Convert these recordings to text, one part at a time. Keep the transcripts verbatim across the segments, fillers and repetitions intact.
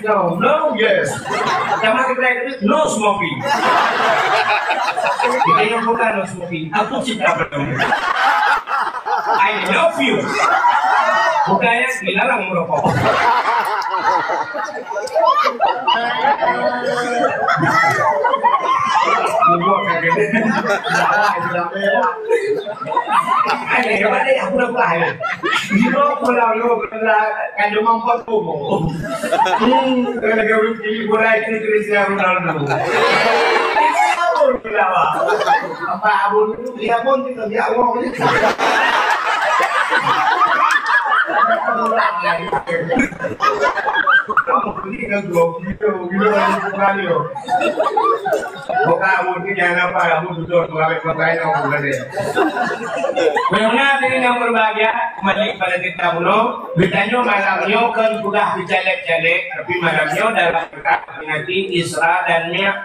No, no, yes. Sama kita itu no smoking. Kita yang bukan no smoking. Aku cinta padamu. I love you. Bukan yang dilarang merokok. Bukan kaget. Ada yang ada yang pura-pura ya. Di bawah pulau lo pernah kan cuma empat puluh. Hmm, kalau lagi urut di bola itu tulis ya Ronaldo. Apa Abon dia pun kita dia wong. Kamu ni kan gua gitu gitu kan. Bukan Abon ni jangan apa Abon betul tu kami pakai no bukan dia. Memang hadirin yang berbahagia, kembali kepada kita bunoe. Geutanyoe malam nyoe kon peugah keu caleg-caleg, tapi malam nyoe dalam rangka peringati Isra dan Mi'raj.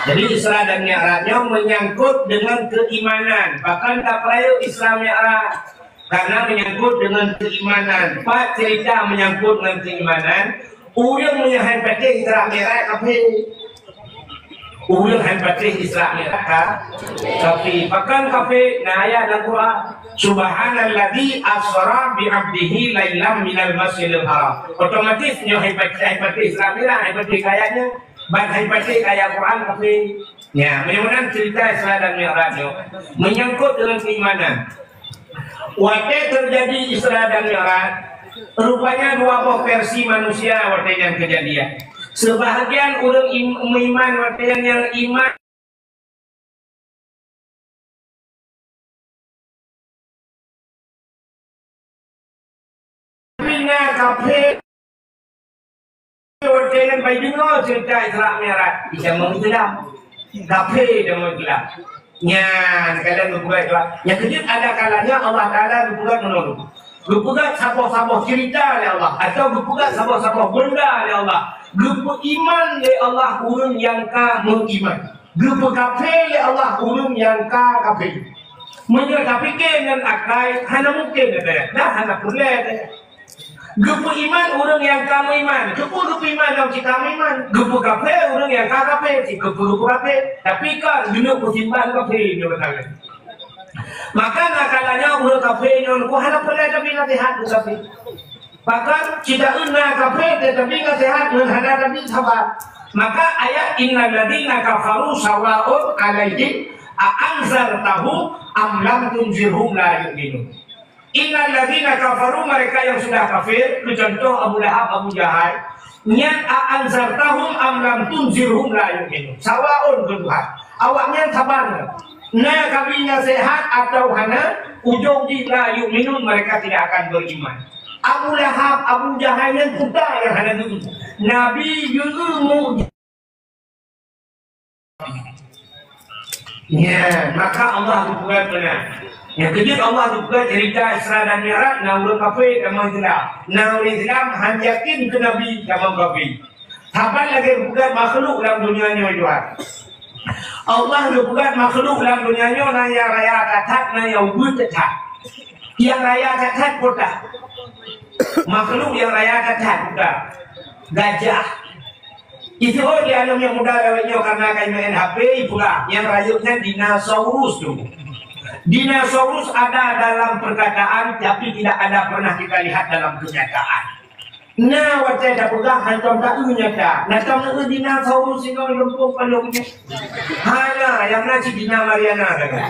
Jadi Isra dan Mi'raj nyoe menyangkut dengan keimanan. Bahkan tapeurayeuk Isra Mi'raj. Karena menyangkut dengan keimanan. Pat cerita menyangkut dengan keimanan, ureueng meunyoe han patéh Isra Mi'raj kafé. Ureueng han patéh Isra Mi'raj ka, tapi pakon kafé? Na ayat dalam Quran, "Subhanalladzi asra bi 'abdihi lailam minal masjidil haram." Otomatis nyoe han patéh, han patéh Isra Mi'raj, han patéh keu ayat nyoe, ban han patéh keu ayat Quran kafé. Ya, meunyoe meunan cerita Isra dan Mi'raj nyoe menyangkut dengan keimanan. Watée teujadi Isra dan Mi'raj, rupanya dua boh versi manusia watée nyan keujadian. Seubahagian ureuëng im-, meuiman watée nyan nyang iman Tapi na kafé, watée nyan bai deungoe ceurita Isra Mi'raj, itamong Islam. Kafé itamong Islam. Nyan, kadang geupeugah Islam. Nyang keujeuet ada kalanya Allah Taala geupeugah meunurot. Geupeugah saboh-saboh ceurita lé Allah, atau geupeugah saboh-saboh beunda lé Allah. Geupeuiman lé Allah ureuëng nyang ka meuiman. Geupeukafé lé Allah ureuëng nyang ka kafé. Meunyoe tapike ngon akai, hana mungken gata, dah hana peureulée gata. Geupeuiman ureuëng nyang ka meuiman. Keupeue geupeuiman nyang cit ka meuiman? Geupeukafé ureuëng nyang ka kafé, cit keupeue geupeukafé. Tapi kan geuneuk peusimbah kafé nyoe gata. Maka na kalanya ureuëng kafé nyoe, ku hana peureulée tapi naseuhat keu kafé. Bahkan cit taeu na kafé teutabri naseuhat ngon hana tabri sabar. Maka ayat innal ladzina kafaru sawaun alaihim a anzartahum am lam tunzirhum la yu'minun. Innal ladzina kafaru, mereka yang sudah kafir, contoh Abu Lahab, Abu Jahal, nyan a anzartahum am lam tunzirhum la yu'minun. Sawaun keu Tuhan. Awaknyan saban. Na kabri naseuhat atawa hana, ujong jih la yu'minun, mereka tidak akan beriman. Abu Lahab, Abu Jahal nyan peue nyang hana geu. Nabi geu mu-, ya, maka Allah geupeugah beuna. Nyang keujeuet Allah geupeugah cerita Isra dan Mi'raj, na ureuëng kafé tamong Islam. Na ureuëng Islam han yakin keu Nabi tamong kafé. Saban lagée geupeugah makhluk lam donya nyoe, Tuhan. Allah geupeugah makhluk lam donya nyoe na nyang raya that-that, na nyang ubit that-that. Nyang raya that-that peue teuh? Makhluk nyang raya that-that peue teuh? Gajah. Iseuôt lé aneuk nyang muda lawét nyoe karena ka imeu'en H P, ipeugah nyang rayeuk nyan dinosaurus tu. Dinosaurus ada dalam perkataan, tapi tidak ada pernah kita lihat dalam kenyataan. Na watée tapeugah hántom taeu nyata. Na tom neueu dinosaurus inoe leumpung palong nyoe. Hana, nyang na cit Dina Mariana sagai.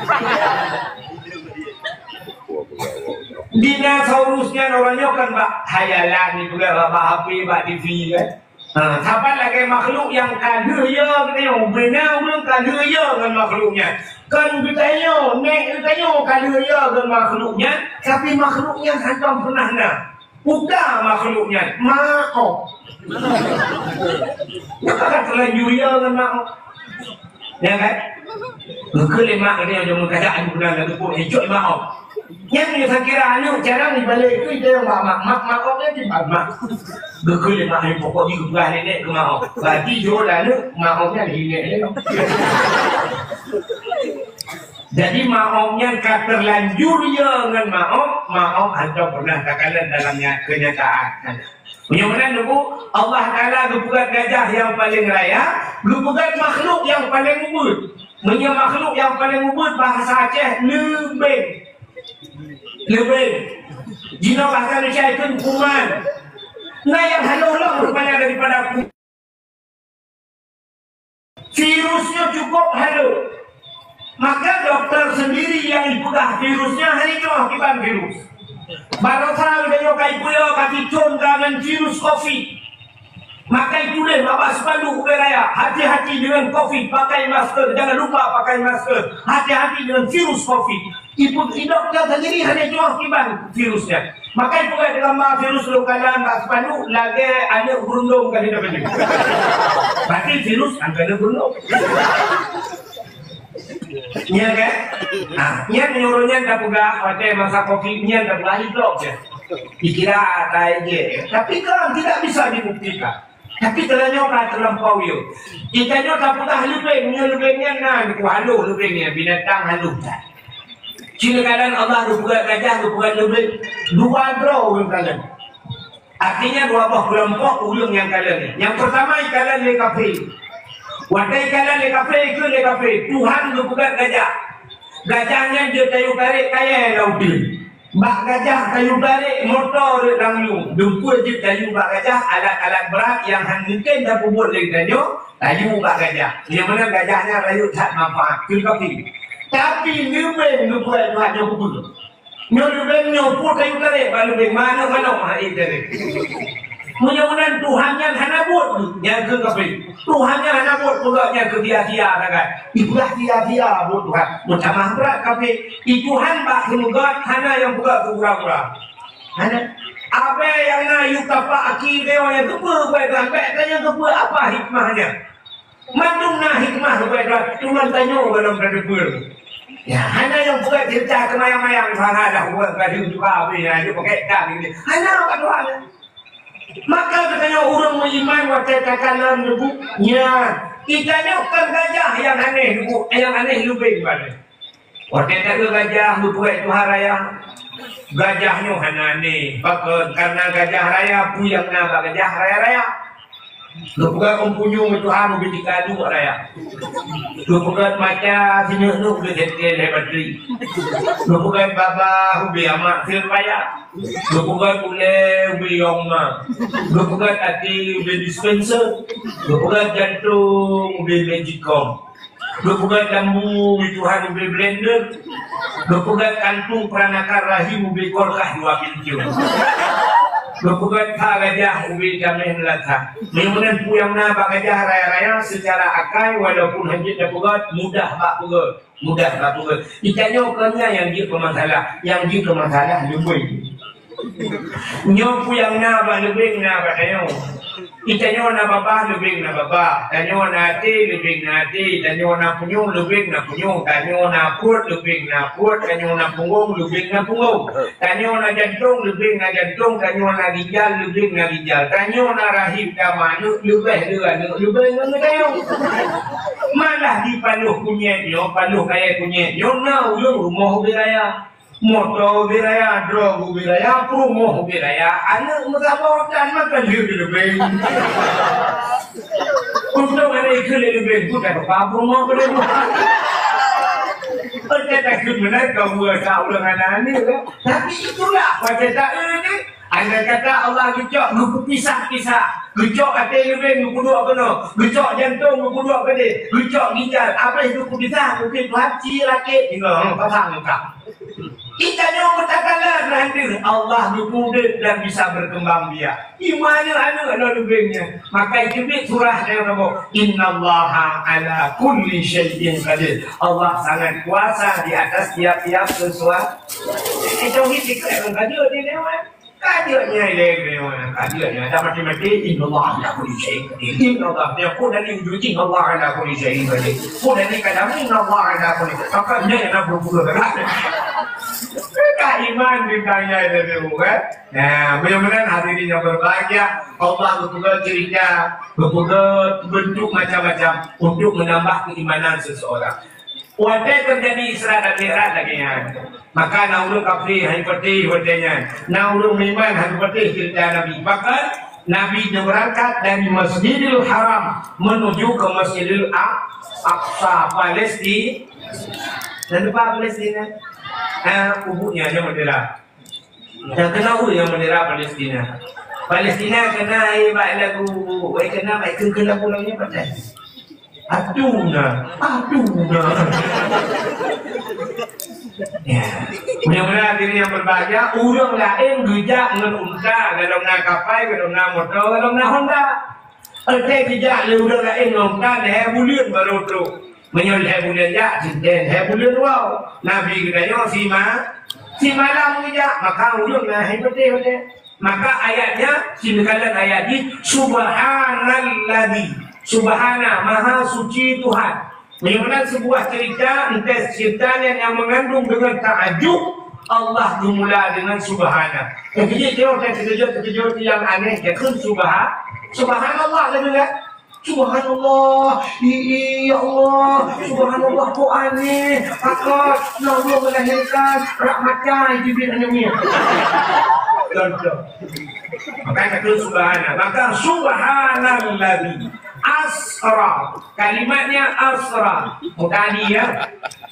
Dinosaurus nyan uroe nyoe kan bak khayalan, ipeugah bak, bak H P, bak T V kan. Ha, saban lagée makhluk nyang ka lheueh yo geutanyoe, beuna ureuëng ka lheueh yo ngon makhluk nyan. Kon geutanyoe, nék geutanyoe ka lheueh yo ngon makhluk nyan, tapi makhluk nyan hántom peunah na. Peue makhluk nyan? Maoh. Nyan ka teulanjur yo ngon maoh. Ya kan? Geukheun lé mak geutanyoe jameun kajak aneuk geutanyoe na geupok, "Eh, cok maoh." Nyan meunyoe sakira aneuk carang ibalek keu ide mak, mak, mak, maoh nyan di mak, mak. Geukheun lé mak, "Eh, pokok jih geupeugah nenek keu maoh." Berarti jok lé aneuk, maoh nyan di nenek. Jadi maoh nyan ka terlanjur yo ngon maoh, maoh hántom peunah takalon dalam nya-, kenyataan. Meunyoe meunan, Teungku, Allah Taala geupeugöt gajah nyang paleng raya, geupeugöt makhluk nyang paleng ubit. Meunyoe makhluk nyang paleng ubit, bahasa Aceh, leubeng. Leubeng. Jinoe bahasa Indonesia itu kuman. Nah, nyang halôh lom rupanya daripada ku-, virusnya cukup halôh. Maka doktor sendiri nyang ipeugah virusnya hana jinoe kiban virus. Baroesa geutanyoe ka ipeuyue ka cicon ka ngon virus covid. Maka ituléh bak spanduk ubé raya, "Hati-hati dengan covid, pakai masker, jangan lupa pakai masker. Hati-hati dengan virus covid." Ibu idok ka sendiri hana jinoe kiban virusnya. Maka ipeugah gamba virus lôn kalon bak spanduk lagée aneuk burundong ka hidop. Berarti virus angka aneuk burundong. Nyan kan? Nah, nyan meunurot nyan tapeugah watée masa covid nyan tapeugah iblok je. Dikira tai je. Tapi kan tidak bisa dibuktikan. Tapi kalau nyoe ka terlampau yo. Kita nyoe tapeugah leubeng, nyoe leubeng nyan na, ku halôh leubeng nyan, binatang halôh that. Cina kadang Allah geupeugah gajah, geupeugah leubeng, dua droe ureuëng kalon. Artinya dua boh kelompok ureuëng nyang kalon. Nyang pertama ikalon lé kafé. Watée ikalon lé kafé, ikheun lé kafé, Tuhan geupeugah gajah. Gajah nyan jeuet tayue tarek kayée lam udeueng. Bak gajah tayue tarek moto rot lam lueng. Dumpeue jeuet tayue bak gajah alat-alat brat nyang hana mungken tapeubuet lé tanyoe, tayue bak gajah. Nyang mana gajah nyan rayeuk that manfaat keu kafé. Tapi leubeng geupeugah Tuhan nyoe peue? Nyoe leubeng nyoe peue tayue tarek bak leubeng, manok-manok hai tarek. Meunyoe meunan Tuhan nyan hana buet nyan keu kafé. Tuhan nyan hana buet peugah nyan keu sia-sia sagai. Ipeugah sia-sia buet Tuhan. Meutamah brat kafé. I Tuhan bak seumeugöt hana nyang peugah keu gura-gura. Hana. Abée nyang na yue tapak aki dewa nyang keupeue buet Tuhan, bék tanyong keupeue apa hikmahnya. Mandum na hikmah rupanya, cuman tanyoe gohlom tateupeue. Ya, hana nyang peugah ceurita keumayang-mayang, hana dah buet gadoh juga habéh, ya, dia pakai dah ni. Hana kat Tuhan. Maka geutanyoe ureuëng meuiman watée takalon leubeng, nyan. Geutanyoe kon gajah nyang aneh leubeng, nyang aneh leubeng bak nyan. Watée taeu gajah geupeugah Tuhan raya, gajah nyoe hana aneh. Pakon? Karena gajah raya peue nyang na bak gajah raya-raya. Geupeugah empunyueng Tuhan ubé tika duek raya. Geupeugah maca sineuk-neuk ubé seuté lé batri. Geupeugah babah ubé amak seumpaya. Geupeugah ulée ubé yong ma. Geupeugah até ubé dispenser. Geupeugah jantong ubé magicom. Geupeugah lambu ubé Tuhan ubé blender. Geupeugah kantung peuranakan rahim ubé kolkah dua pintu. Geupeugah that gajah ubé dameh meulasa. Meunyoe meunan peue nyang na bak gajah raya-raya, secara akai walaupun hanjeuet tapeugah, mudah bak peugah. Mudah bak peugah. Itanyoe kon nyan nyang jeuet keu masalah, nyang jeuet keu masalah leubeng. Nyoe peue nyang na bak leubeng na bak tanyoe. Itanyoe na babah, leubeng na babah. Tanyoe na até, leubeng na até. Tanyoe na punyueng, leubeng na punyueng. Tanyoe na pruet, leubeng na pruet. Tanyoe na punggong, leubeng na punggong. Tanyoe na jantong, leubeng na jantong. Tanyoe na ginjal, leubeng na ginjal. Tanyoe na rahim, tamah aneuk, leubeh le aneuk, leubeh ngon tanyoe. Malah di paloh kunyét nyoe, paloh kayée kunyét nyoe na ureuëng rumoh ubé raya. Moto ubé raya, droe ubé raya, peurumoh ubé raya, aneuk meusaboh tan makan lheueh di leubeng. Untông aneuk ikheun lé leubeng, bukan rupa peurumoh keu leubeng. Oke, takheun meunan keu ureuëng sa ureuëng aneuk-aneuk, kan? Tapi itulah, watée taeu ni, andai kata Allah geucok geupeupisah-pisah, geucok até leubeng geupeuduek keunoe, geucok jantong geupeuduek keudeh, geucok ginjal, abéh geupeupisah, mungkin Tuhan ci rakét, tinggai, hmm, pasang muka. Itanyoe meutakala nan deuh Allah geupeuudép dan bisa berkembang biak. Iman nyoe aneuk lôn leubeng nyan. Maka iteubiet surah nyang saboh, "Innallaha ala kulli syai'in qadir." Allah sangat kuasa di atas tiap-tiap sesuatu. Eh, tauhid dikeu ka jeuet di dewan. Ka jeuet nyai lé dewan. Ka jeuet nyai. Dah mati-mati, "Innallaha ala kulli syai'in qadir." Innallaha, dia pun dari ujung, "Innallaha ala kulli syai'in qadir." Pun dari kadang, "Innallaha ala kulli." Maka nyai nak berpura. Ka iman di tangai dari dewan. Nah, mudah-mudahan hadirin yang berbahagia, Allah geupeugah cerita, geupeugah bentuk macam-macam untuk menambah keimanan seseorang. Watée terjadi Isra dan Mi'raj lagée nyan, maka na ureuëng kafé hana patéh watée nyan, na ureuëng meuiman hana patéh cerita Nabi. Bahkan Nabi geubeurangkat dari Masjidil Haram menuju ke Masjidil A-, Aqsa, Palestina. Lalu pat Palestina? Ha, kubu nyan nyang bendera. Nyang keunan ureueng nyang bendera Palestina. Palestina keunan, eh, bak lagu, eh, keunan bak keu-, keu lagu lawan nyan patai. Aduna, aduna. Ya. Mudah-mudahan hadirin yang berbahagia, ureueng laén geujak ngon unta, golom na kapai, golom na moto, golom na Honda. Watèe geujak lé ureueng laén ngon unta, lhèe buleuen barô trôk. Meunyoe lhèe buleuen jak, lhèe buleuen woe. Nabi geutanyoe sima-, simalam geujak, maka ureueng na hai patéh-patéh. Maka ayat nyan, sinoe kalon ayat jih, Subhanalladzi. Subhana, Maha Suci Tuhan. Meunyoe meunan sebuah cerita, entah cerita nyan nyang mengandung dengan takjub, Allah geumula dengan Subhana. Jadi, dia ada terkejut-terkejut yang aneh, dia pun subha-, Subhanallah, dia dengar. Subhanallah, i, i, ya Allah, subhanallah, kok aneh, pakon, ya Allah melahirkan, rak makai bibit aneuk miet. Contoh. Maka kata subhana, maka subhanalladzi asra. Kalimatnya asra. Bukan dia.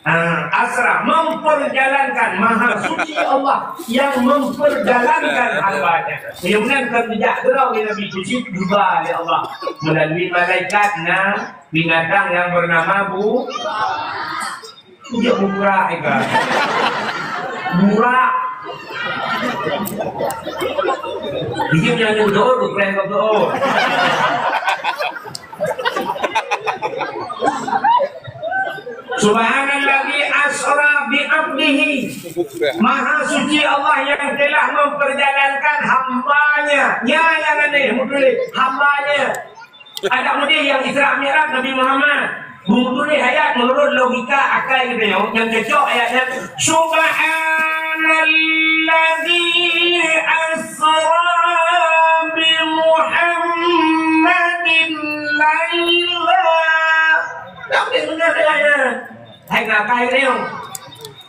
Ah, asra, memperjalankan, Maha Suci Allah yang memperjalankan hamba-Nya. Mudah-mudahan kon geujak keudroe lé Nabi Yusuf, geuba lé Allah melalui malaikat na binatang yang bernama bu-, burak, burak, eh, kan? Burak. Dia yang nyuruh, bukan kau. Subhanalladzi asra bi abdihi. Maha Suci Allah yang telah memperjalankan hamba-Nya. Nya nyang aneh, meutuléh hamba-Nya. Adak meudeh nyang Isra Mi'raj Nabi Muhammad. Meutuléh ayat menurut logika akai geutanyoe, nyang cocok ayat nyan, Subhanalladzi asra bi Muhammadin laila. Tapi benar ayat nyan. Hai ngakai geutanyoe.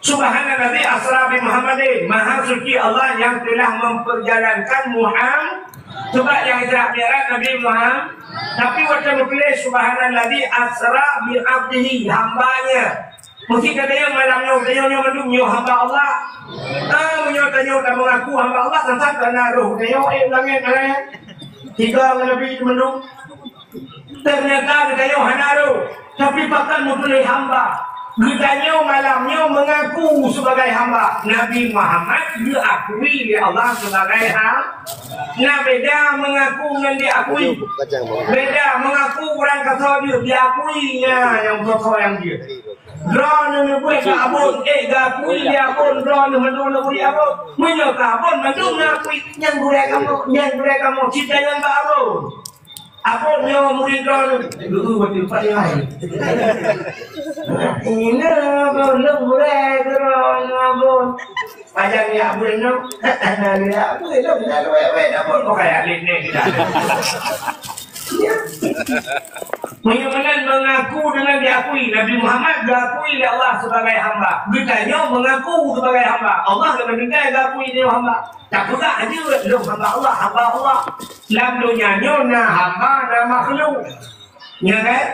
Subhanalladzi asra bi Muhammadin, Maha Suci Allah yang telah memperjalankan Muham-, coba nyang Isra Mi'raj Nabi Muhammad, tapi watèe meutuléh Subhanalladzi asra bi abdihi, hamba-Nya. Meusti geutanyoe malam nyoe, geutanyoe nyoe mandum nyoe hamba Allah. Ah, meunyoe tanyoe ka mengaku hamba Allah, teuntang ka na roh geutanyoe, eh, langèt, eh. Tiga ngon Nabi mandum. Ternyata geutanyoe hana roh, tapi pakon meutuléh hamba. Geutanyoe malam nyoe mengaku sebagai hamba. Nabi Muhammad diakui lé Allah sebagai ha-, na beda mengaku ngon diakui. Beda mengaku ureueng kasoe jeuet, diakui nya nyang soe-soe nyang jeuet. Droeneuh neubuet keu Abon, eh, geukui lé Abon, droeneuh mandum lôn gurèe Abon. Meunyoe keu Abon mandum neukui, nyang gurèe kamoe, nyang gurèe kamoe, cit nyang bak Abon. Abon nyoe murit droeneuh. Dulu waktu Pak Yai. Ini Abon, lôn gurèe droeneuh Abon. Pajan ya Abon nyoe. Nah, ya Abon, lôn, lôn, weh, weh, Abon. Bukan ya, lét ni, tidak. Meunyoe meunan mengaku dengan diakui, Nabi Muhammad diakui lé Allah sebagai hamba. Geutanyoe mengaku sebagai hamba. Allah geutanyoe diakui lé hamba. Tapeugah jeuet lôn hamba Allah, hamba Allah. Lam donya nyoe na hamba, na makhluk. Nya kan?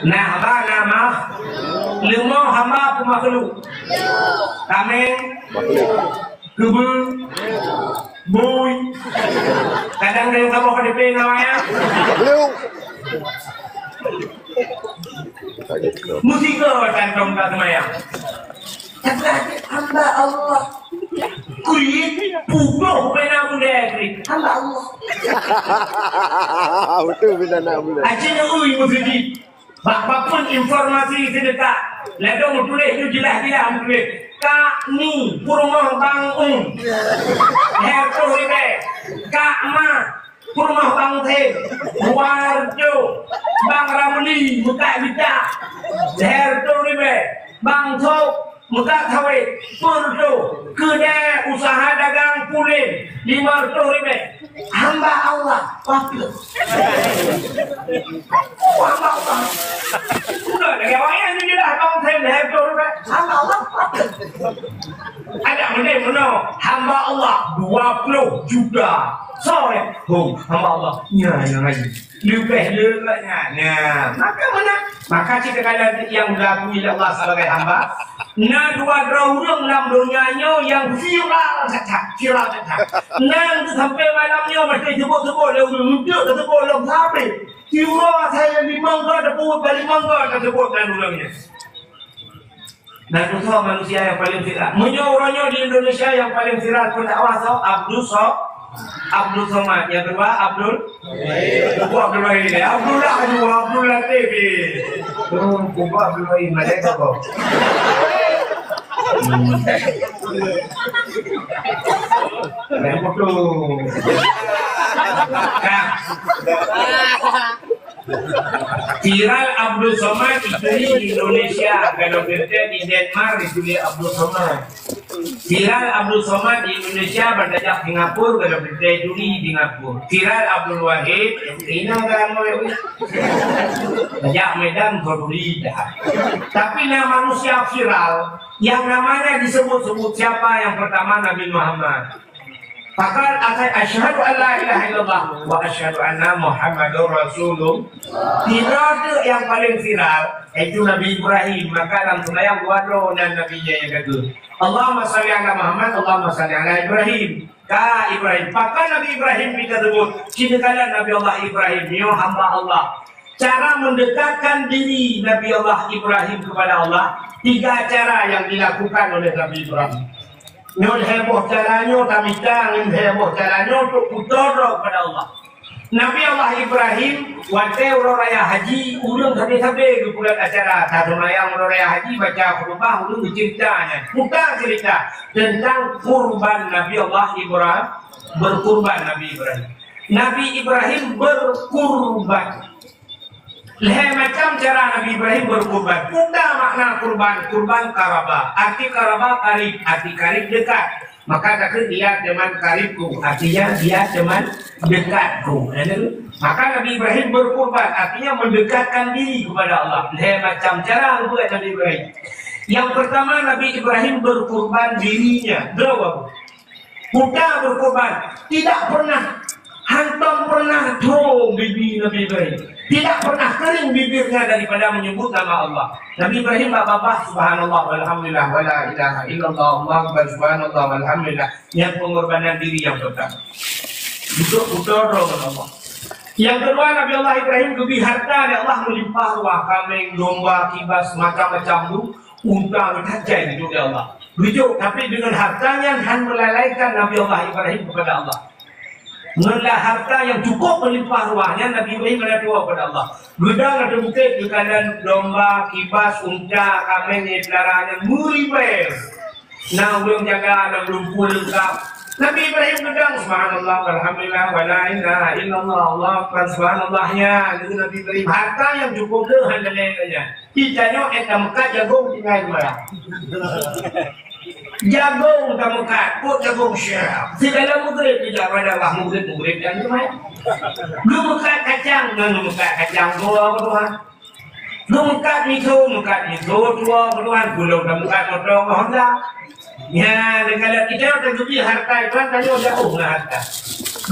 Na hamba, na makh-, leumo hamba peue makhluk? Tameng. Makhluk. Keubeueng. Bui. Kadang-kadang saboh K T P ngon wayang. Lu. Meusigoe kantong ka seumayang. Tapi hamba Allah. Kulit putôh bina buleue kulit. Hamba Allah. Betul bina nak buleue. Aja ui meuseujid. Bak papan informasi seudeukah, ladôm meutuléh nyoe jeulaih-jeulaih meutuléh, Kak Ni, peurumoh Bang Un, lhèe reutôh ribèe. Kak Ma, peurumoh Bang Husén, dua reutôh. Bang Ramli, meukat gita, lhèe reutôh ribèe. Bang Sop, meukat sawét, peuet reutôh. Keudè usaha dagang puléh, lima reutôh ribèe. Hamba Allah, wakil. Hamba Allah. Udah, lagèe awaknyan nyoe jeulaih Bang Husén, lhèe reutôh ribèe. Hamba Allah. Ada meunan meunoe, hamba Allah dua puluh juta. Soe? Hom, hamba Allah. Nyan nyang rayeuk. Leubeh le nyan. Nah, maka meunan. Maka cit takalon nyang diakui lé Allah sebagai hamba. Na dua droe ureueng lam donya nyoe nyang viral that-that, viral that-that. Nyan sampai malam nyoe masih sebut-sebut lé ureueng, untuk tersebut lom sampai. Tiuroe asai limong goe teupeue, limong goe tersebut nan ureueng nyan. Nah, tu soe manusia nyang paling viral. Meunyoe uroe nyoe di Indonesia nyang paling viral pendakwah soe? Abdul So-, Abdul Somad. Nyang keudua Abdul, bukan Abdul Wahid. Abdullah juga, Abdul Latif. Tu, bukan Abdul Wahid, malaikat kau. Hmm. Lain foto. Nah. Viral Abdul Somad itu di Indonesia, kalau kita di Denmark itu di Abdul Somad. Viral Abdul Somad di Indonesia, bertajak Singapura, kalau kita itu di Singapura. Viral Abdul Wahid, ini kan, tajak Medan, Koduri dah. Tapi nama manusia viral, yang namanya disebut-sebut siapa yang pertama? Nabi Muhammad. Pakon asai, "Asyhadu an la ilaha illallah wa asyhadu anna Muhammadar Rasulullah." Sidroe teuk nyang paleng viral, yaitu Nabi Ibrahim. Maka lam seumayang dua droe nan Nabi nyan nyang ka keu, "Allahumma shalli ala Muhammad, Allahumma shalli ala Ibrahim." Ka Ibrahim. Pakon Nabi Ibrahim pih ka seubut? Cit takalon Nabi Allah Ibrahim, nyoe hamba Allah. Cara mendekatkan diri Nabi Allah Ibrahim kepada Allah, tiga cara yang dilakukan oleh Nabi Ibrahim. Nyoe lhèe boh cara nyoe tamita ngon lhèe boh cara nyoe untuk putôh droe kepada Allah. Nabi Allah Ibrahim, watèe uroe raya haji, ureueng sabe-sabe geupeugöt acara. Taseumayang uroe raya haji, baca khutbah, ureueng geuceurita nyan. Puta ceurita teuntang kurban Nabi Allah Ibra-, berkurban Nabi Ibrahim. Nabi Ibrahim berkurban. Lhèe macam cara Nabi Ibrahim berkurban. Peue makna kurban? Kurban qaraba. Arti qaraba karib, arti karib dekat. Maka takheun, "Ia teman karibku," artinya, "Ia teman dekatku." Maka Nabi Ibrahim berkurban, artinya mendekatkan diri kepada Allah. Lhèe macam cara geupeugöt Nabi Ibrahim. Yang pertama, Nabi Ibrahim berkurban dirinya. Droe. Peue berkurban, tidak pernah, hantom pernah tho bibi Nabi Ibrahim. Tidak pernah kering bibirnya daripada menyebut nama Allah. Nabi Ibrahim bak babah, "Subhanallah, walhamdulillah, wala ilaha illallah, Allahu akbar, subhanallah, walhamdulillah." Nyan pengorbanan diri yang pertama. Untuk putôh droe ngon Allah. Yang kedua, Nabi Allah Ibrahim geubri harta lé Allah meulimpah ruah, kaméng, domba, kibas, macam-macam tu, unta, meutajai itu lé Allah. Beujok, tapi dengan harta nyan han melalaikan Nabi Allah Ibrahim kepada Allah. Ngon harta yang cukup melimpah ruah nyan, Nabi Ibrahim hana tuwoe kepada Allah. Geudong ateueh bukét geukalon domba, kibas, unta, kaméng nyang peliharaan nyan meuribèe. Na ureueng jaga lam lumpur leungkap. Nabi Ibrahim geudong, "Subhanallah, walhamdulillah, wala ilaha illallah, Allahu akbar, subhanallah," nyan. Nabi Ibrahim, harta nyang cukup lé han lé nyan. Di tanyoe ék tameukat jagong tinggai seumayang. Jagong tameukat, pok jagong syah. Sigala mugrib tidak pada Allah mugrib-mugrib dan seumayang. Geumeukat kacang, ngon geumeukat kacang tuwoe keu Tuhan. Geumeukat miso, meukat miso tuwoe keu Tuhan. Pulo tameukat moto ngon Honda. Nyan, kalau kita udah geubri harta Tuhan, tanyoe jauh ngon harta.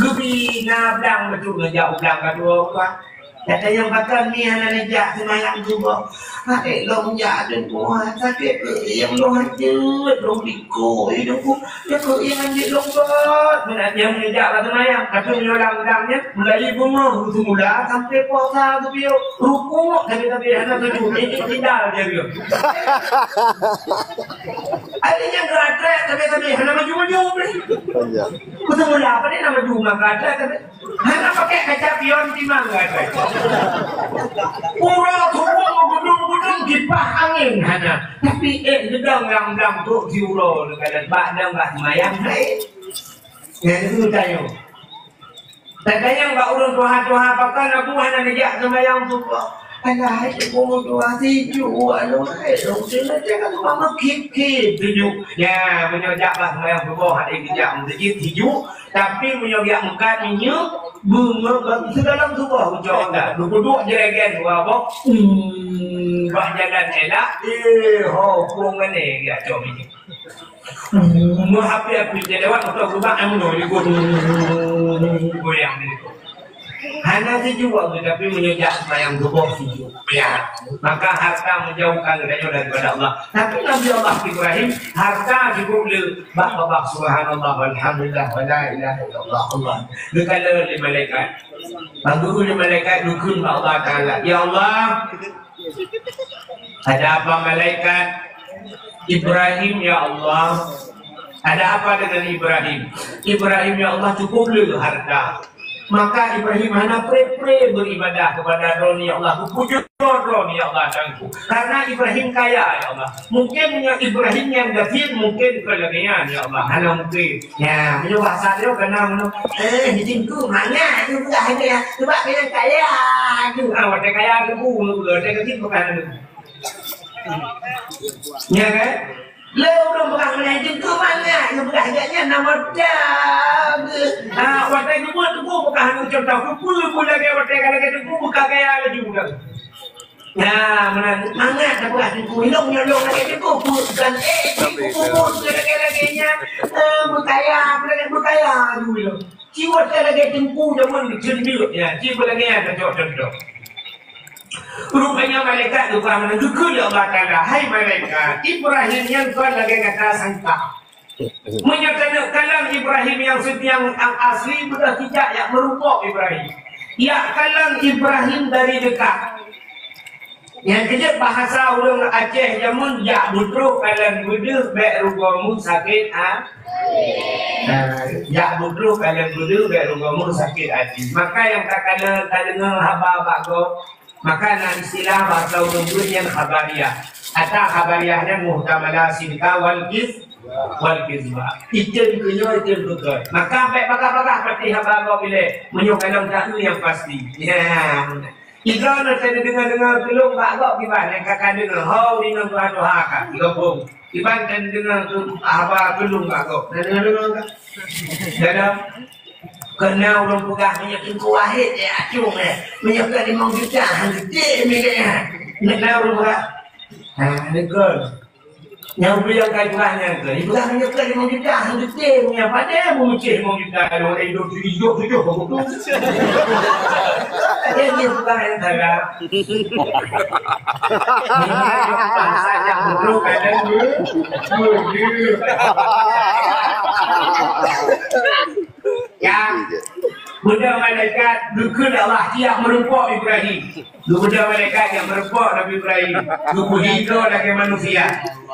Geubri na blang beutôi ngon jak u blang ka tuwoe keu Tuhan. Gata nyang pakat mi hana neujak seumayang suboh. Hai lôn jak deungon sakét keuieng lôn hanjeuet lôn biko. Idong ku, ya keuieng hanjeuet lôn bot. Meunan nyang neujak bak seumayang. Tapi meunyoe lam-lam nyan, mulai beungoh seumula sampai puasa tu piôh. Rukuk sabe-sabe hana sujud. Ini tinggal dia dia. Ada nyang gerak-gerak sabe-sabe hana maju-maju. Iya. Seumula apa dia nak maju, nak gerak-gerak sabe. Hana pakai kaca pion timang, kan? Uroe tuwoe meugudong-gudong kipah angén hana. Tapi ék geudong lam-lam trok siuroe, kadang bak dong bak seumayang hai. Nyan itu tanyoe. Tatanyong bak ureueng tuha-tuha, pakon Abu hana neujak seumayang suboh? Alah, hai ureueng tuha, sijuek anu hai, dong seumayang jangan mama kip-kip sijuek. Ya, meunyoe jak bak seumayang suboh, hai geujak meuseujid sijuek. Tapi meunyoe geujak meukat minyeuk, beungoh bak sigohlom suboh ucok dah. Geupeuduek jregen dua boh. Hmm. Ubah jalan elak, eh, ho, puang gane ya cok ini. Meuhapi-hapi dia lewat motor gubak, eh, meunoe, dia goyang dia. Hana sijua, tapi meunyoe jak sembahyang suboh sijua. Ya. Maka harta menjauhkan kita daripada Allah. Tapi Nabi Allah Ibrahim, harta cukup le bak babah, subhanallah, walhamdulillah, wala ilaha illallah, Allah. Geukala lé malaikat. Bak geukala lé malaikat, geukheun bak Allah Taala, "Ya Allah, ada apa malaikat? Ibrahim, ya Allah. Ada apa dengan Ibrahim? Ibrahim, ya Allah, cukup le harta." Maka Ibrahim hana pre-pre beribadah kepada Droeneuh, ya Allah. Geupujoe Droeneuh, ya Allah, Tuhanku. Karena Ibrahim kaya, ya Allah. Mungkin Ibrahim nyang gasien, mungkin kon lagèe nyan, ya Allah. Hana mungkin. Ya, meunyoe bahasa dia kena meunyoe, eh, di singku, mangat tu peugah ni, ya. Sebab dia kaya tu. Ah, watèe kaya tu, bu, bu, watèe kaya tu, bukan tu. Ya, kan? Lé ureueng peugah meunan jeuet keu mangat, nyang peugah jak nyan nama dak. Ha, watèe jeuet teungku peugah anu contoh, peue-peue lagèe watèe ka lagèe teungku buka gaya laju dah. Nah, meunan mangat dah peugah teungku, ilong nyolong lagèe teungku, bukan, eh, teungku bubur lagèe-lagèe nyan, eh, beukaya, lagèe beukaya laju ilong. Ci watèe lagèe teungku jameun ceudeuk, ya, ci beulagèe nyan tacok contoh. Rupanya malaikat geukheun lé Allah Taala, "Hai malaikat, Ibrahim nyan kon lagèe gata sangka. Meunyoe taneuk kalon Ibrahim nyang seuti nyang asli, beudôh tijak jak meurumpok Ibrahim. Jak kalon Ibrahim dari dekat." Nyang keujeuet bahasa ureueng Aceh jameun, jak beutroh kalon beudôh bèk rugoe mu sakét ha-, ha, jak beutroh kalon beudôh bèk rugoe mu sakét até. Maka nyang takalon, tadeungoe haba bak gob, maka na istilah bahasa ureueng Beuet nyan khabariah. Ata khabariah nyan muhtamalah sidqa wal kiz-, wal kizba. Item keu nyoe, item keu keu. Maka bèk bagah-bagah patéh haba gob ilèe. Meunyoe kalon taeu nyang pasti. Ya. Igoe na teudeungoe-deungoe keu lôn bak gob kiban nyang ka ka deungoe, ho inong tuha-tuha ka, digabong. Kiban teudeungoe keu haba keu lôn bak gob. Na deungoe-deungoe ka? Dalam keu na ureueng peugah meunyoe Teungku Wahid, eh, acung, eh. Meunyoe ka limong juta, han geude milék, eh. Na ureueng peugah. Ha, deungoe. Nyang bri nyang ka ipeugah nyan keuh, ipeugah nyan keuh limong juta, han geutem nyan, padahai meumucéh limong juta, kalau ada hidup tujoh, hidup tujoh, bagus tu. Ada dia peugah nyang salah. Bangsa nyang bodoh kadang ber-, ber-, Ya. Beudôh malaikat geukheun Allah, "Siap meurumpok Ibrahim." Geubeudoh malaikat nyang meurumpok Nabi Ibrahim. Geupeuhidroe lagèe manusia.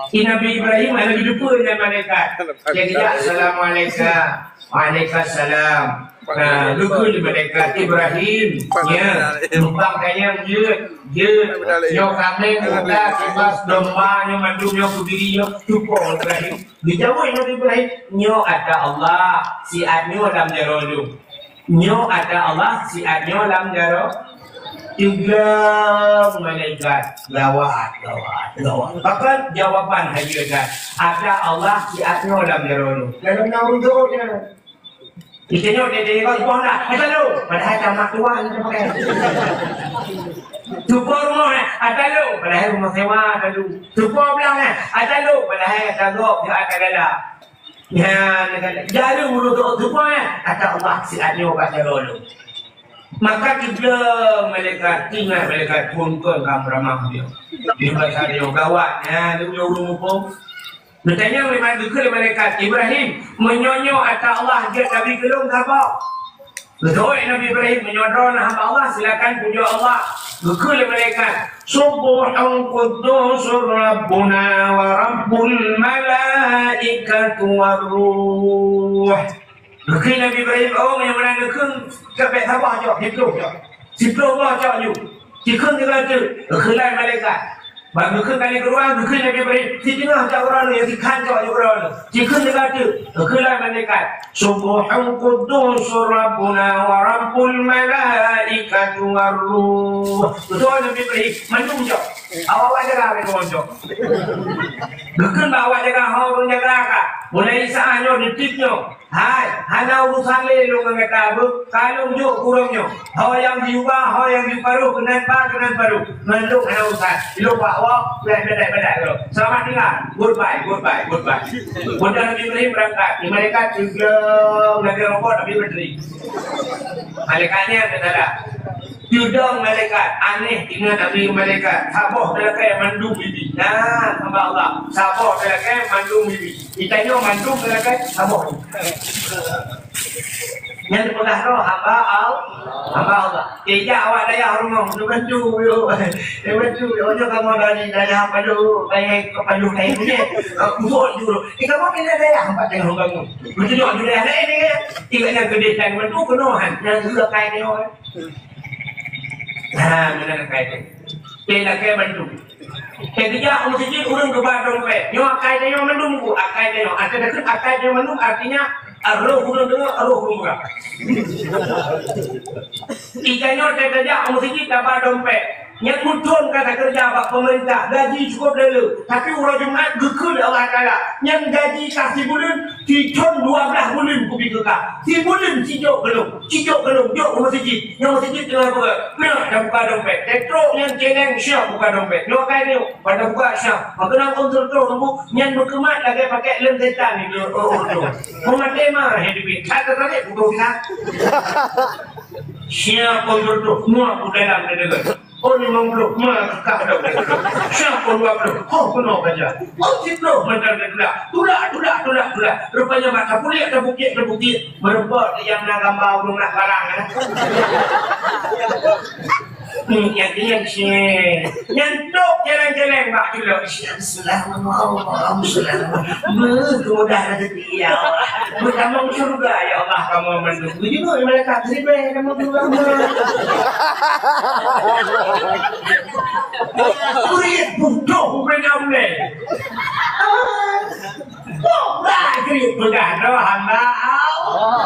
Di Nabi Ibrahim hana geuteupeue nyan malaikat. Jadi, "Ya, assalamualaikum." "Waalaikumsalam." Nah, geukheun malaikat, "Ibrahim." Ya, numpang tanyong jeuet, jeuet. Nyoe kaméng, unta, kibas, domba, nyoe mandum, nyoe keubiri, nyoe cupo Ibrahim. Geujaweueb Nabi Ibrahim, "Nyoe ata Allah, siat nyoe lam jaroe lôn." Nyoe ata Allah, siat nyoe lam jaroe. Teugleng malaikat, gawat, gawat, gawat. Bahkan jawaban haji dekat, "Ata Allah, siat nyoe lam jaroe lôn." Dalam nang ureueng nyan. Kita nyoe dia, dia, dia, dia, ata lôn. Padahai tamat tuan kita pakai. Cupo rumoh, eh, ata lôn. Padahai rumoh sewa ata lôn. Cupo blang, eh, ata lôn. Padahai ata gob, ata galak. Nyan, jaroe ureueng tu, tu pun, eh, ata Allah siat nyoe bak jaroe lôn. Maka teugleng malaikat, ingat malaikat phôn kon ka meuramah dia. Di masa dia gawat, nyan, dia punya ureueng muphom. Geutanyong lé malaikat, geukheun lé malaikat, "Ibrahim, meunyoe nyoe ata Allah jeuet Nabi keu lôn, saboh?" Geujaweueb Nabi Ibrahim, "Meunyoe droeneuh hamba Allah, silakan pujoe Allah." Geukheun lé malaikat, "Subbuhun quddusur Rabbuna wa Rabbul malaikatu war ruh." Geukheun Nabi Ibrahim, "Oh, meunyoe meunan geukheun, ka bèk saboh cok, siplôh cok. Siplôh boh cok ju." Geukheun sigoe teuk, geukheun lé malaikat. Ban geukheun kali keudua, geukheun Nabi Ibrahim, "Siteungoh cok uroe nyoe, sikhan cok ju uroe nyoe." Geukheun sigoe teuk, geukheun lé malaikat, "Subbuhun quddusur Rabbuna wa Rabbul malaikatu war ruh." Beutôi Nabi Ibrahim, mandum cok. Awak-awak jaga lé kawan cok. Geukheun bak awak jaga, ho ureueng jaga ka. Mulai saat nyoe, detik nyoe. Hai, hana urusan lé lôn ngon gata, beuh. Ka lôn jok keu ureueng nyoe. Ho nyang jiubah, ho nyang jiparoh, keunan ba, keunan paroh. Ngon lôn hana urusan. Ilôn bak woe, badak-badak lôn. Selamat tinggal. Goodbye, goodbye, goodbye. Udah Nabi Ibrahim berangkat. Di malaikat juga lagi robot Nabi Ibrahim. Malaikat nyan kata dah. Geudong malaikat, aneh ingat Nabi malaikat. Saboh talakée mandum bibi. Nah, hamba Allah. Saboh talakée mandum bibi. Di tanyoe mandum talakée saboh. Nyan dipeugah roh hamba Al-, hamba Allah. Ijak awak dayah rumoh, neubantu yuk. Neubantu yuk. Nyoe kamoe dari dayah Palu, dayah Palu, dayah ni. Kusut juru. Di kamoe pindah dayah, empat dayah bangun. Beutôi jok dayah lain ni. Ingat nyang keudeh dan bantu keunoe han. Nyang dulu kai nyoe. Ha, meunan akai teuh. Teuh lakée bandum. Teuh geujak u meuseujid ureueng geuba dompet. Nyoe akai tanyoe mandum, Bu, akai tanyoe. Akai takheun akai tanyoe mandum, artinya, roh ureueng deungoe, roh ureueng peugah. Di tanyoe teuh tajak u meuseujid taba dompet. Nyan meuthon ka takeureuja bak peumeurintah, gaji cukôp lé-lé. Tapi uroe Jumat geukheun lé Allah Taala, nyan gaji ka sibuleuen, sithon dua blaih buleuen kupi keu ka. Sibuleuen sijok keu lôn, sijok keu lôn, jok u meuseujid. Nyoe meuseujid teungoh beureukat, nyoe tabuka dompet. Teutrok nyan céléng siap buka dompet. Nyoe akai nyoe, ban tabuka siap. Maka nang ôn teutrok nunggu, nyan meukeumat lagée pakék lem setan nyoe, oh, oh, oh. Meumaté ma, hai Nabi. That tatarek, buka pisang. Siap ôn teutrok, mua u dalam deungon. Oh, limong ploh, ma, ka dong. Siap pun dua ploh, oh, keunoe baja. Oh, siploh, mantong geutulak. Tulak, tulak, tulak, tulak. Rupanya mak tapuliek, tabukit, tabukit. Meureumpok nyang na gamba ureueng nak barang, eh. Hmm, nyang kalian sini. Nyang tok jalan-jalan bak tulak. Siap, selamat, Allah, selamat. Beuh, kemudahan rezeki. Iya, meutamong syeuruga, ya Allah, kamoe mandum. Beujeuet malaikat siribée kamoe keuluwa. Kurit budoh ubena ulée. Wah, kurit peugah droe hamba Allah.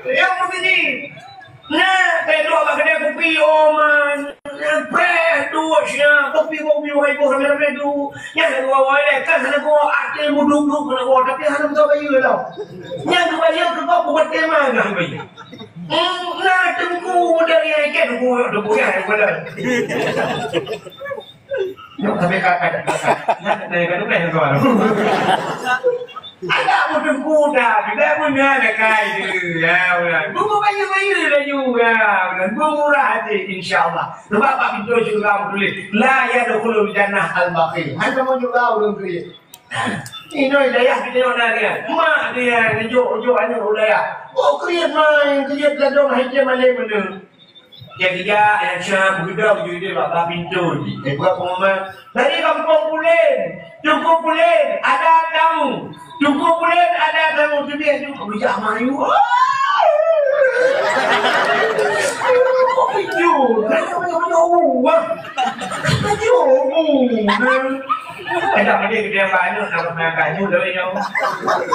Yang begini, Nah, teuduek bak keudè kupi, oh man. Preh, duek siang, kupi bak ubi, wai boh ramé-ramé duek. Nyan hana geuwoe-woe lé, kan hana geuwoe, até muduk-duk hana geuwoe, tapi hana meutoe bayeue tau. Nyan geubayeue keu gob buet tema nyan bayeue. Hmm, nah, teungku dari ikan, teungku, teungku, ya, teungku dah. Nyoe sampai ka, ka, ka, ka. Nah, nah, ka tukang tuan. Ada pun teungku dah, kita pun dah ada kai tu. Ya, bukan. Bukan bayu-bayu laju. Ya, bukan. Bukan murah hati, insya Allah. Sebab bak pintoe syeuruga tuléh, "La yadkhulul jannah al-bakhil." Hana mau juga ureueng kriet. Inoe dayah kita orang dia. Mak dia, ngejok-ngejok aneuk dayah. Oh, kriet mai, kriet gadong hai dia malam mana. Jadi, ya, yang Syam, begitu, begitu, bak, bak pintu. Eh, buat pengumuman. Dari Kampung Pulen, Teungku Pulen, ada tamu. Teungku Pulen, ada tamu. Tu dia, tu, bujang mayu. Pintu. Ada mana orang? Ada mana? Ada mana? Ada mana? Ada mana?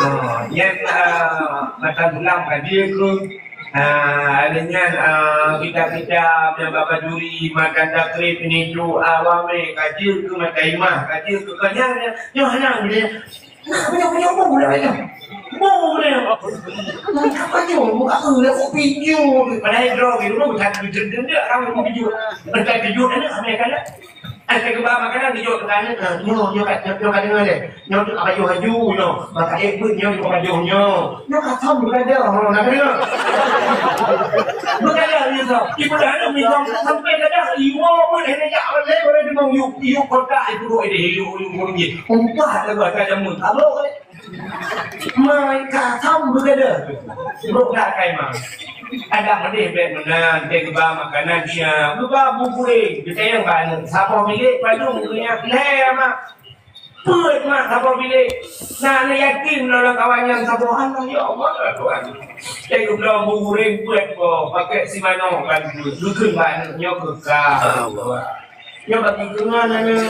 Oh, yang, ah, mata bulan tadi ke? Ah, lheueh nyan, ah, kita-kita nyang babajuri matan takrib nyoe tu awam, eh, ka jeuet keu mata imah, ka jeuet keu kenyang nyan. Nyoe hana boleh. Nah, punya, punya bu dah, ya. Bu dah. Nah, apa nyoe? Bu aku dah kopi nyoe. Padahal droe gitu, bu tak jeuet, jeuet, jeuet, orang bu jeuet. Entah jeuet, anak, anak, anak. Ai, ka geuba makanan geujok keu keuneuk, nyoe, nyoe ka, nyoe ka deungoe lé. Nyoe tu ka pajoh laju nyoe. Maka ék beuet nyoe, nyoe ka pajoh nyoe. Nyoe ka thom beugadang, ho, na deungoe. Beugadang nyoe thom. Ibu dah ada minta sampai gadang, iwoe beuet hana jak lé, boleh deungoe yub, yub kotak ibu dua deh, yub, yub, yub, yub. Umpah dah buat ka jamun. Abang, eh. Mai ka thom beugadang. Brok dak kai ma. Adak meudeh bèk meunan, teuh geuba makanan siang, geuba bu goreng, geutanyong bak aneuk, saboh bilék padum geunyan lhèe mak. Peuet mak saboh bilék. Na aneuk yatim lom lam kawan nyan saboh, Allah, ya Allah, ya Tuhan. Teuh geubloe bu goreng peuet boh, pakèt si manok ban peuet, geukheun bak aneuk nyoe keu kah. Allah. Nyoe bagi keu ngon aneuk.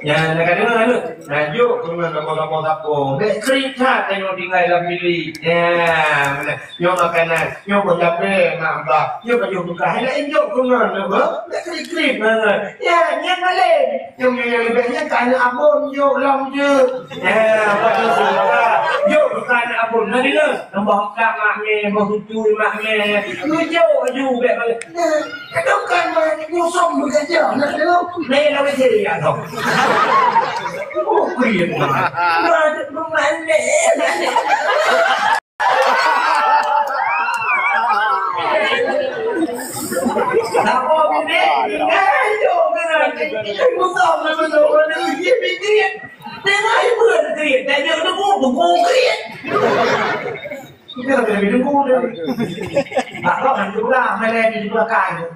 Nyan, na ka deungoe aneuk? Na jok keu ngon sapo-sapo sapo. Bèk kriet that tanyoe tinggai lam bilik. Ya, meunan. Nyoe makanan, nyoe boh japée mak bak. Nyoe baju beukah. Hai laén jok keu ngon, beuh. Bèk kriet-kriet ngon. Ya, nyan malém. Nyoe nyang leubeh nyan ka aneuk abon jok lom jeuet. Ya, baju beukah. Jok bukan abon na dina. Nambah utang mak meh, nambah tutui mak meh. Lu jok aju bek balik. Nah, kadang kan mak nyusong bekerja. Nah, lu. Nah, yang lama sini ya, tau. Oh, kuyen, mak. Nah, lu mana? Apa bibit? Ayo, benar. Musa, benar, benar. Dia pikirin. Tengah ibu kriet, tanya tunggu, tunggu kriet. Kita tak boleh tunggu dia. Tak tahu nanti pula, mana yang di belakang.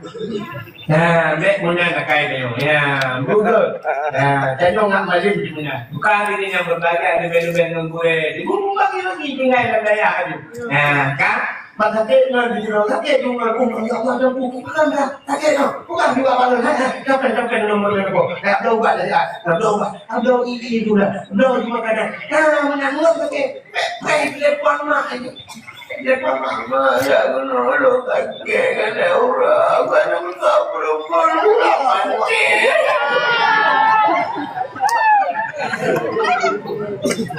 Nah, bek punya nak kain dia. Ya, betul. Nah, tanya nak malin di punya. Bukan ini yang berbagai, ada benda-benda nunggu eh. Ibu bagi lagi tinggal dalam daya tu. Nah, kan? Mak sakét ngon di jinoe, sakét ngon, oh, ya Allah, dah buku pekan dah. Sakét dah. Bukan juga balon, ha, ha. Sampai, sampai nomor telepon. Dah bloe ubat dah, ya. Dah bloe ubat. Dah bloe ini, itu dah. Bloe di makanan. Dah, mana ngon sakét. Pek, pek, telepon mak ini. Telepon mak, mak, ya, kena lo sakét, kena urang, kena minta perempuan, urang mati.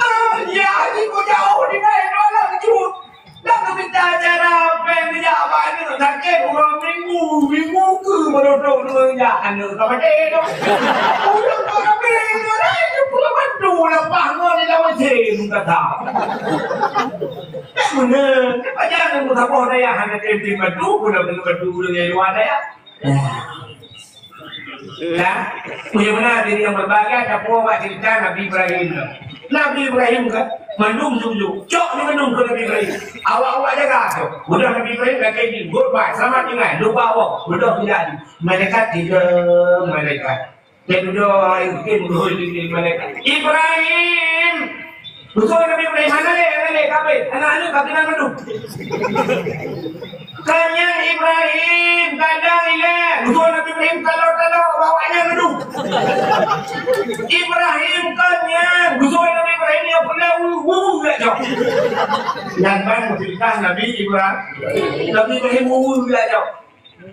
Ah, ya, ni kau jauh di mana, malam jauh. Dah keuminta acara péng bijak bak aneuk sakét uroe minggu, minggu keu baru trok ngon jak aneuk ka maté tu. Ureueng ka maté tu dah itu pula bantu lapah ngon di dalam mesin kata. Tak beuna, pajan ngon saboh dayah hana tem-tem bantu, pula bantu ureueng nyang luwa dayah. Ya. Ya, punya beuna diri nyang berbahagia, tapuwoe bak cerita Nabi Ibrahim tu. Nabi Ibrahim kan, mandum jujur. Cok ni mandum keu Nabi Ibrahim. Awak-awak jaga tu. Udah Nabi Ibrahim dah kaji, goodbye, selamat tinggal, lupa Allah. Udah tidak di. Malaikat tiga malaikat. Dia duduk, mungkin berhul di malaikat. Ibrahim! Beutôi Nabi Ibrahim, hana lé, hana lé, kafé. Aneuk-aneuk ka keunan mandum. Ka nyan Ibrahim, kadang ilée. Beutôi Nabi Ibrahim, talo-talo, bak awak nyan mandum. Ibrahim ka nyan. Beutôi Nabi Ibrahim, nyang peureulée wu, wu, wu, jak jok. Nyan ban meupeurintah Nabi Ibrahim. Nabi Ibrahim wu, wu, jak jok.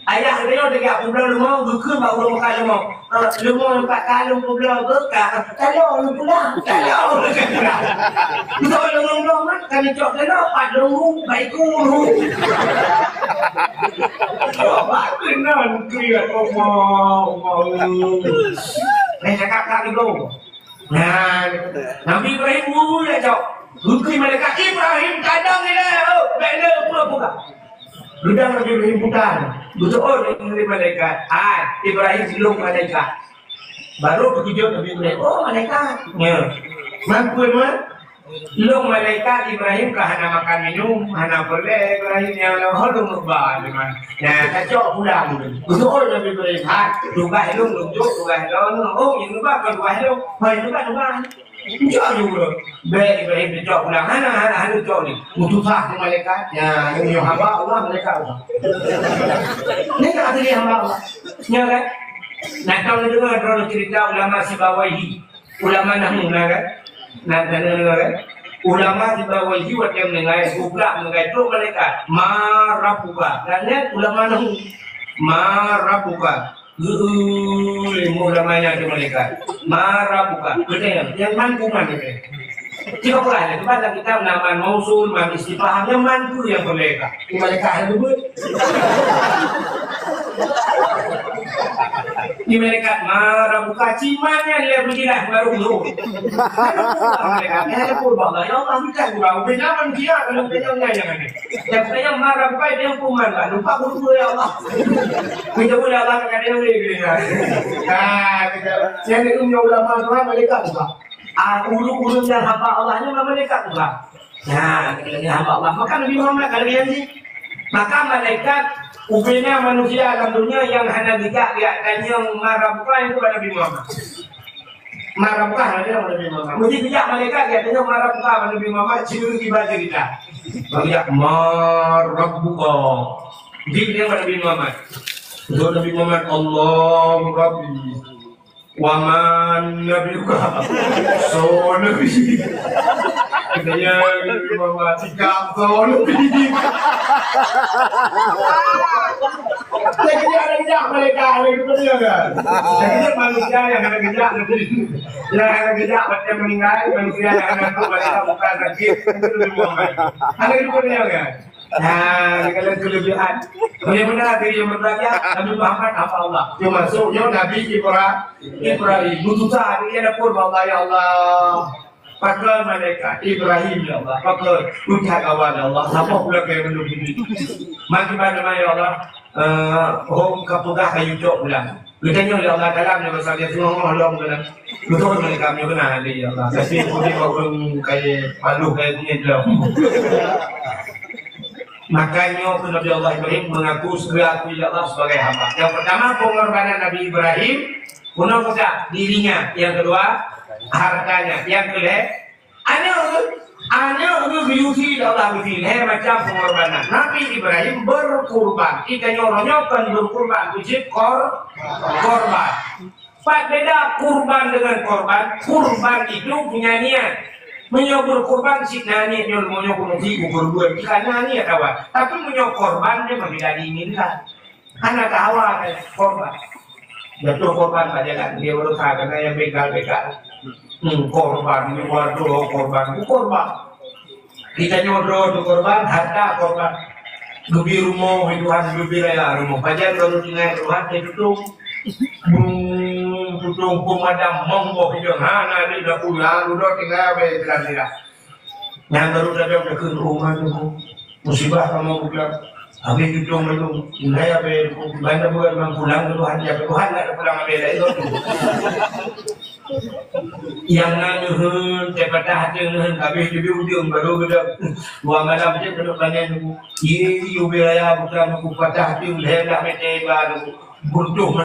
Ayah geutanyoe teuka peubloe leumo, geukheun bak ureueng meukat leumo. Ah, leumo nyoe pat ka lôn peubloe, beuka. Talo lôn pulang, talo lôn pulang. Beutôi lôn bloe mat, ka neucok talo, pat lôn hu, bak iku lôn hu. Coba keunan kriet, Allah, Allah. Eh, cakap tak tigo. Nah, Nabi Ibrahim wu, wu, ya, cok. Geukheun malaikat, "Ibrahim, kadang ilée, oh, bèk lé peue-peue." Geudang Nabi Ibrahim putar. Beutôi lé malaikat. Hai, Ibrahim, lôn malaikat. Baru teukeujot Nabi Ibrahim, "Oh, malaikat." Ya. Man peue, man? Lôn malaikat Ibrahim ka hana makan minum, hana peureulée Ibrahim nyang lôn, oh, lôn meuba, man. Nah, tacok pulang. Beutôi Nabi Ibrahim, "Hai, tugaih lôn, lôn jok tugaih lôn." "Oh, nyang meuba kon tugaih lôn." "Hai, meuba, meuba." Cok ju lôn. Bèk Ibrahim tacok pulang. Hana, hana, hana cok ni. Meutusah tu malaikat. Ya, nyoe hamba Allah, malaikat Allah. Ni tak asli hamba Allah. Ya kan? Nah, kalau dengar, kalau cerita ulama Sibawaihi. Ulama nahwu, nah kan? Nah, nah, nah, nah, kan? Ulama Sibawaihi watèe meuninggai, geupeugah meuninggai trok malaikat. "Ma rabbuka?" Kan nyan ulama nahwu. "Ma rabbuka?" Geu-, lé ulama nyan keu malaikat. "Ma rabbuka?" Geutanyong, nyang man peue man, geutanyong. Cuma Quran, itu kan dalam kitab na man mausul, man istifham, nyang man peue nyang peue malaikat. Di malaikat ada dua. Di malaikat, "Ma rabbuka?" Cuma nyan lé beujilah baru tu. Malaikat, "Ya Allah, ya Allah, bukan gua, bukan dia, kalau bukan dia, jangan." Nyang tanyong "Ma rabbuka?" Nyang peue man, lupa guru, ya Allah. Minta pun ya Allah, kadang dia boleh, dia. Ah, kita. Nyang ni ulama Tuhan, malaikat juga. Ah, ureueng-ureueng nyang hamba Allah nyan malaikat juga. Nah, kita ni hamba Allah. Maka Nabi Muhammad kalau dia ni, maka malaikat ubena manusia dalam dunia nyang hana geujak, geujak tanyong "Ma rabbuka?" itu Nabi Muhammad. "Ma rabbuka?" Nabi Muhammad. Mesti bijak malaikat, geujak tanyong "Ma rabbuka?" Nabi Muhammad, cerita, cerita. Bagi jak, "Ma rabbuka?" Jadi dia Nabi Muhammad. Jawab Nabi Muhammad, "Allahu Rabbi. Wa man nabiyuka?" So Nabi. Katanya, mama, sikap kau lebih. Saya kira ada kejap mereka, ada kejap kan? Saya kira manusia yang ada kejap lebih. Yang ada kejap macam meninggal, manusia yang ada tu mereka bukan sakit, itu lebih mudah. Ada kejap kan? Nah, kalau kelebihan. Bagaimana diri yang berbahagia? Nabi Muhammad apa Allah? Dia masuknya Nabi Ibra-, Ibrahim. Susah dia dapur Allah, ya Allah. Pakon malaikat Ibrahim, ya Allah. Pakon ucap kawan, ya Allah. Siapa pula kaya mandum ini? Maki mana, ya Allah? Eh, hom ka peugah kayu cok pulang. Geutanyoe, ya Allah, dalam nyoe masa dia tengok lom kena. Betul mereka nyoe kena, ya Allah. Tapi boleh kau ureueng kaya malu kaya ni lom. Makanya pun Nabi Allah Ibrahim mengaku, segera aku, ya Allah, sebagai hamba. Yang pertama, pengorbanan Nabi Ibrahim, guna mudah dirinya. Yang kedua, hartanya. Yang kelima, aneuk, aneuk geuh geuyue lé Allah, geuyue lhèe macam pengorbanan. Nabi Ibrahim berkurban. Kita nyoe, nyoe kan berkurban, keucit kor-, korban. Pat beda kurban dengan korban? Kurban itu punya niat. Meunyoe berkurban, cit na niat nyoe, meunyoe keuneuk jiku kurban, jika na niat awai. Tapi meunyoe korban, dia mah tidak diinginkan. Hana tahawa korban. Jatuh korban bak jalan, dia berusaha kena yang begal-begal. Hmm, korban, ini waduh, korban, ini korban. Kita nyoe droe tu korban, harta korban. Geubri rumoh, Tuhan, geubri raya rumoh. Pajan baru tinggai Tuhan, dia tutup. Bung, tutup, pemadam, monggoh, hidung. Ha, na, dia dah pulang, udah tinggai, habis, jalan dia. Nyang baru tajak takheun rumoh tu, musibah kamoe bukan. Habis tutong lalu, tinggai habis, banda bukan memang pulang ke Tuhan, ya ke Tuhan, nak pulang habis lain tu. Yang na neuheun, teuh patah hati neuheun, habis tu di ujung baru kita dua malam je kena tanya tu. Ye, ye, ubé raya bukan aku patah hati, udah nak mete baru. Butuh